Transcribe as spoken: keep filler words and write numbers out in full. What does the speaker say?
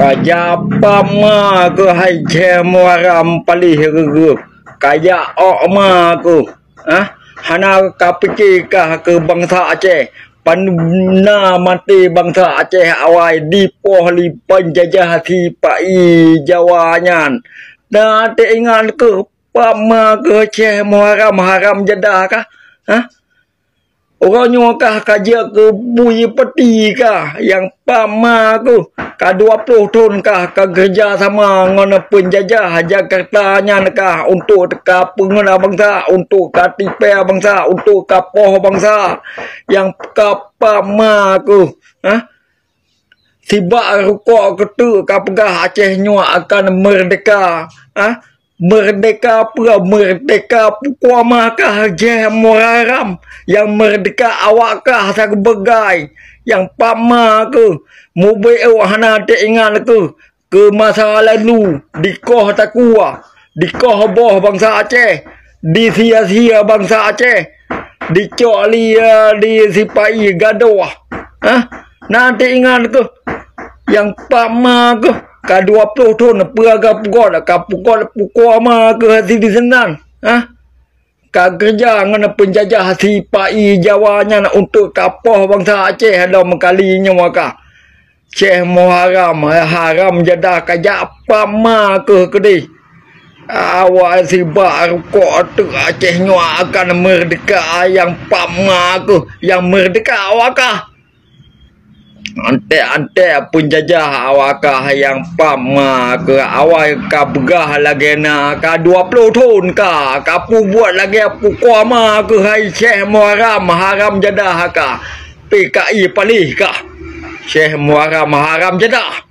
Kajak pama keuh hai Syekh Muharram paléh reugeuh. Kajak ôk ma keuh. Ah, hana kapike kah keu bansa Aceh. Pana maté bansa Aceh awai dipoh lé peunjajah sipa-i Jawa nyan. Na teuingat keuh pama keuh Syekh Muharram haram jadah kah? Hah? Uroe nyoe kah ka jeuet keu bui peuti kah nyang pama keuh? Ka dua ploh thon kah ka keureuja sama ngon peunjajah Jakarta nyan kah untuk ka peungeuna bansa, untuk ka tipée bansa, untuk ka poh bansa nyang ka pama keuh? Hah? Sibak rukok keuteuk ka peugah Aceh nyoe akan meurdeka. Hah? Meurdeka peue? Meurdeka pukua ma kah Syekh Muharram? Nyang meurdeka awak kah sabeugöi nyang pama keuh? Mubeuet hana teuingat keuh keu masa lalu, dikoh takue, dikoh boh bansa Aceh, disia-sia bansa Aceh, dicok lé, eh, di sipa-i gadoh. Hah? Na teuingat keuh nyang pama keuh ka dua ploh thon peue ka pukot, ka pukot pukua ma keuh hati diseunan. Hah? Ka keureuja ngon peunjajah sipa-i Jawa nyan untuk ka poh bansa Aceh lom kali nyoe kah. Syekh Muharram, eh, haram jadah kajak pama keuh keudeh. Awai sibak rukok teuk Aceh nyoe akan meurdeka nyang pama keuh. Nyang meurdeka awak kah? Antek-antek peunjajah awak kah nyang pama keuh awai ka peugah lagée na ka dua ploh thon kah ka peubuet lagée pukua ma keuh hai Syekh Muharram haram jadah kah. P K I paléh kah. Syekh Muharram haram jadah.